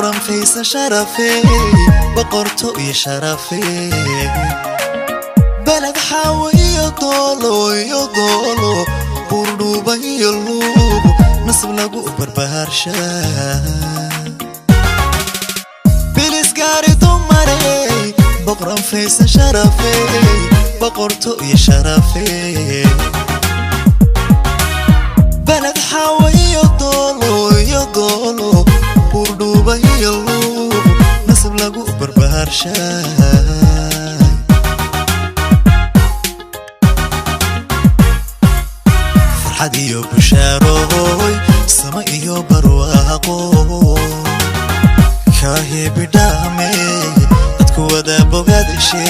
Boqoran faysa sharafey, boqorto iyo sharafey. Beled Xaawo iyo Doolo iyo Doolo, Buurdhuuba iyo Luuq, nasab lagu barbaarshaa. Bilisgaari dumarey, boqoran faysa sharafey, boqorto iyo sharafey. Beled Xaawo iyo Doolo iyo Doolo, Buurdhuuba iyo Luuq, nasab lagu barbaarshaa. Farxad iyo bushaarooy, sama iyo barwaaqo, kaahibidhaame dadku wada bogaadishe,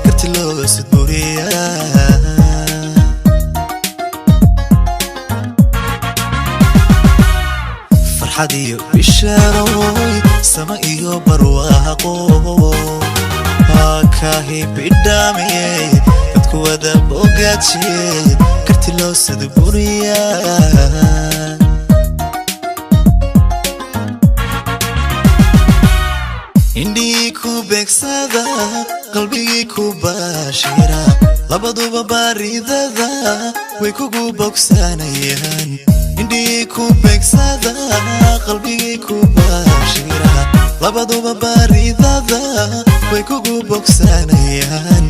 karti loo sudburiyaa. Farxad iyo bishaarooy, sama iyo barwaaqo, kaahibidhaame dadku wada bogaadishe, karti loo sudburiyaa. Indhihii ku beegsada, qalbigii ku baashira, labaduba baaridada way kugu bogsanayaan. Indhihii ku beegsada, qalbigii ku baashira, labaduba baaridada way kugu bogsanayaan.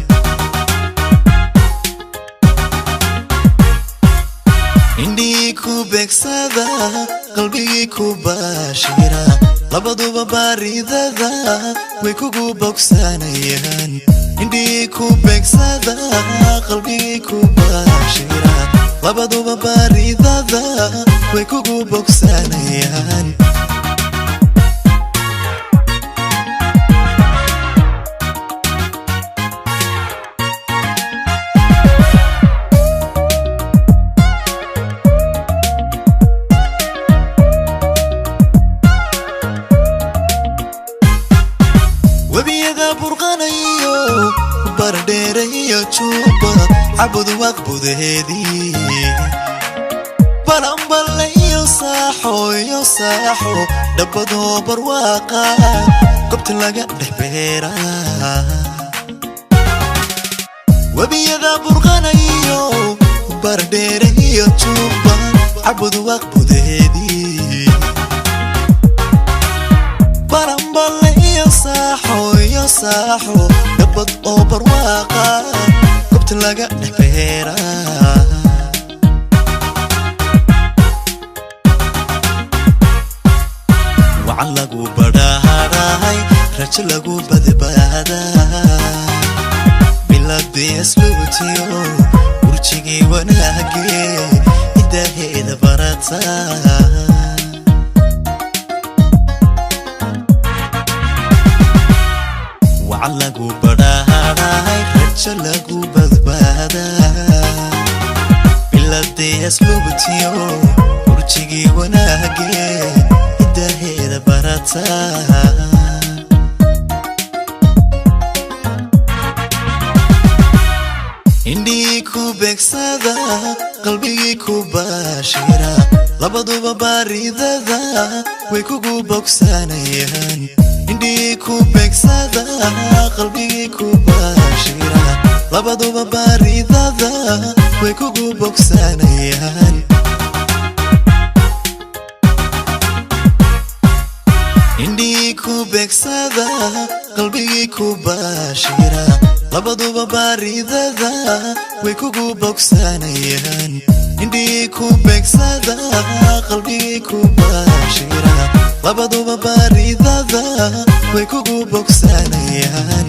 Indhihii ku beegsada, qalbigii ku baashira, labaduba baaridada way kugu bogsanayaan. Indhihii ku beegsada, qalbigii ku baashira, labaduba baaridada way kugu bogsanayaan. Webiyada burqanayo, Bardheere iyo Juuba, Cabud waqbudeedii, Balanballe iyo Saaxo iyo Saaxo, dhabbadoo barwaaqa gobta laga dhex beeraa. Webiyada burqanayo, Bardheere iyo Juuba, Cabud waqbudeedii, Balanballe iyo Saaxo iyo Saaxo, dhabbad oo barwaaqa gobta laga dhex beeraa. Wacan lagu badhaadhahay, rajo lagu badbaadaa, biladii asluubtiyo burjigii wanaagee hidaheeda barataa. Wacan lagu badhaadhahay, rajo lagu badbaadaa, biladii asluubtiyo burjigii wanaagee hidaheeda barataa. Indhihii ku beegsada, qalbigii ku baashira, labaduba baaridada way kugu bogsanayaan. Indhihii ku beegsada, qalbigii ku baashira, labaduba baaridada way kugu bogsanayaan. Indhihii ku beegsada, qalbigii ku baashira, labaduba baaridada way kugu bogsanayaan. Indhihii ku beegsada, qalbigii ku baashira, labaduba baaridada way kugu bogsanayaan.